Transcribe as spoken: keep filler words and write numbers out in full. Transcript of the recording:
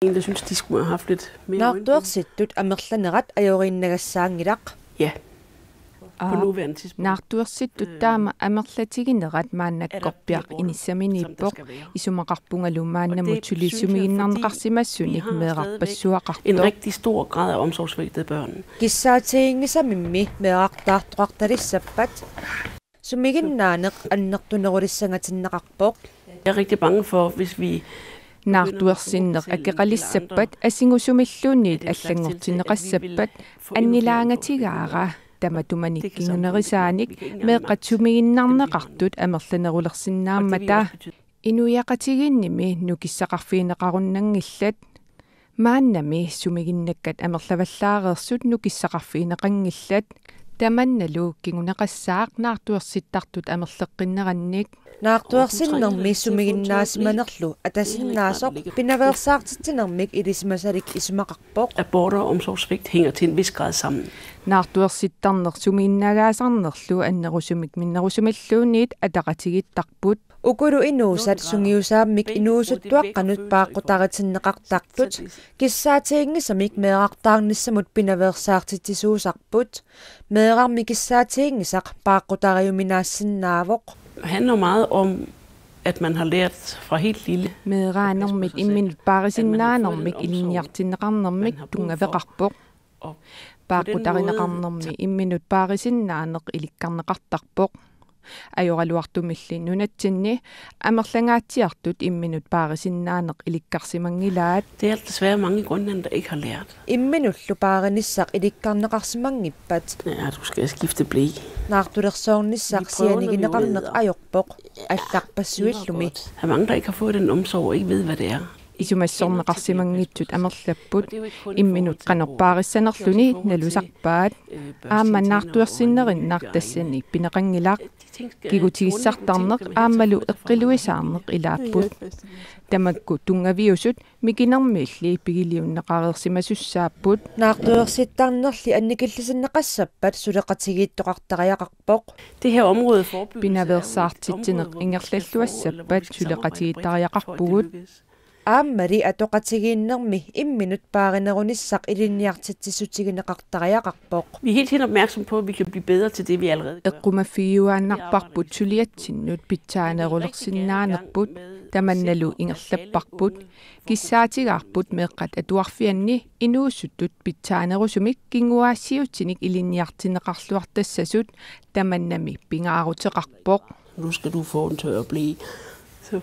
En, der synes, de skulle have haft lidt mere øjenbryn. Naartuersittut amerlanerat ajoriinnagassaanngilaq. Ja. På nuværende tidspunkt. Naartuersittut taama amerlatiginerat maannakkorpiaq inissaminiippoq, isumaqarpungalu maannamut suli sumiginnarneqarsimasunik meerarpassuaqartoq. En rigtig stor grad af omsorgssvigtede børn. Kissaatiginngisamimmi meerartaartoqartalissappat sumiginnaaneq annertunerulissangatinneqarpoq. Jeg er rigtig bange for, hvis vi Naartuersinneq akeqalissappat asingusumilluunniit allanngortinneqassappat annilaangatigaara tamatumanik kingunerisaanik meeqqat sumiginnarneqartut amerlanerulersinnaammata. Inuiaqatigiinnimi nukissaqarfigineqarunnanngillat. Maannami sumiginnakkat amerlavallaareersut nukissaqarfigineqanngillat. Tamannalu kinguneqassaaq naartuersittartut amerleqqinnerannik. Naartuersinnermi sumiginnaasimanerlu atasinnaasoq pinaveersaartitsinermik ilisimasalik isumaqarpoq. Aborter og omsorgssvigt hænger til en vis grad sammen. Naartuersittarneq sumiginnaagaasarnerlu annerusumik minnerusumilluunniit ataqatigiittarput. Ukulu inuusat sungiusaammik inuusuttuaqqanut paaqqutaritinneqartartut kissaatiginngisamik meerartaarnissamut pinaveersaartitsisuusarput. Meerarmi kissaatiginngisaq paaqqutariuminaassinnaavoq. Handler meget om, at man har lært fra helt lille. Meeraanermit imminut paarisinnaanermik ilinniartinneqarnermik tunngaveqarpoq. Paaqqutarineqarnermi imminut paarisinnaaneq ilikkarneqartarpoq. Ajoraluartumilli nunatsinni amerlangaatsiartut imminut paarisinnaaneq ilikkarsimanngilaat. Det er desværre mange i Grønland, der ikke har lært. Imminullu paarinissaq ilikkarneqarsimanngippat. Ja, du skal skifte ble. Naartulersoornissaq sianigineqarneq ajorpoq. Allarpassuillumi. Der er mange, der ikke har fået den omsorg og ikke ved, hvad det er. Isumassorneqarsimanngitsut amerlapput, imminut qanoq paarissanerluni nalusarpaat. Aamma naartuersinnerinnaq tassani pineqanngilaq. Kigutigissartarneq aammalu eqqiluisaarneq ilaapput. Tamakku tunngaviusut mikinermiilli pigiliunneqareersimasussaapput. Naartuersittarnerli annikillisinneqassappat suleqatigiittoqartariaqarpoq. Det her område forebygges er jo et område, hvor vi skal prøve at lave en rigtig meget, rigtig stor indsats. Pinaveersaartitsineq ingerlalluassappat suleqatigiittariaqarpugut. Aammali atoqatigiinnermi imminut paarinerunissaq ilinniartitsissutigineqartariaqarpoq. Vi er hele tiden opmærksom på, at vi kan blive bedre til det, vi allerede gør. Eqqumaffigiuaannarparput suliatsinnut pitsaanerulersinnaanerput, tamannalu ingerlapparput. Kissaatigaarput meeqqat atuarfianni inuusuttut pitsaanerusumik kinguaassiuutinik ilinniartinneqarluartassasut, tamannami pingaaruteqarpoq. Nu skal du få en tør ble. Så